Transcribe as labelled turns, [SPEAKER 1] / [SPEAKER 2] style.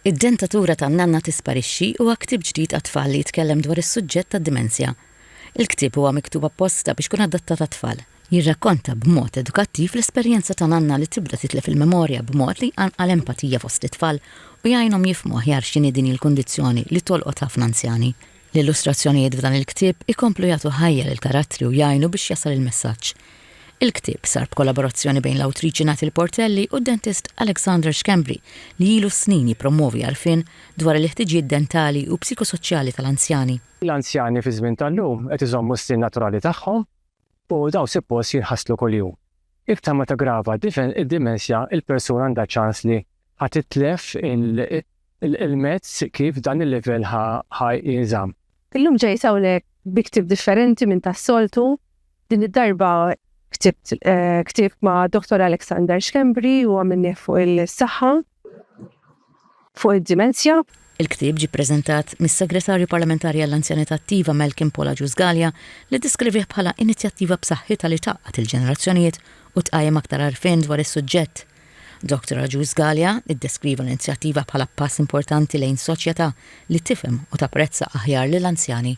[SPEAKER 1] Id-dentatura tan-nanna tisparixxi huwa ktieb ġdid għat-tfal li jitkellem dwar is-suġġett tad-dimensja. Il-ktieb huwa miktub apposta biex ikun adattat għat-tfal. Jirrakkonta b'mod edukattiv l-esperjenza ta' nanna li tibda titlef il-memorja b'mod li jqanqal empatija fost it-tfal u jgħinhom jifhmu aħjar x'inhi din il-kundizzjoni li tolqot ħafna anzjani. L-illustrazzjonijiet f'dan il-ktieb ikomplu jagħtu ħajja lill-karattri u jgħinu biex jasal il-messaġġ. Il-ktieb sar b'kollaborazzjoni bejn l-awtriċi Natalie Portelli u d-dentist Alexander Schembri li ilu s-snin jippromwovi għarfien dwar il-ħtiġijiet dentali u psikosoċjali tal-anzjani.
[SPEAKER 2] L-anzjani fiż-żmien tal-lum qed iżommu s-snien naturali tagħhom u dawn suppost jinħaslu kuljum. Iktar ma taggrava d-dimensja, il-persuna għandha ċans li ħa titlef il-mezz kif dan il-livell ħa jinżamm.
[SPEAKER 3] Illum ġejt hawnhekk bi ktieb differenti minn tas-soltu. Din id-darba ktibt ktieb ma' Dottor Alexander Schembri u għamilnieh fuq il-saħħa, fuq id-dimensja.
[SPEAKER 1] Il-ktieb ġie ppreżentat mis-Segretarju Parlamentari għall-Anzjanità Attiva Malcolm Paul Agius Galea li ddeskrivih bħala inizjattiva b'saħħitha li tgħaqqad il-ġenerazzjonijiet u tqajjem aktar għarfien dwar is-suġġett. Dottor Agius Galea ddeskriva l-inizjattiva bħala pass importanti lejn soċjetà li tifhem u tapprezza aħjar lill-anzjani.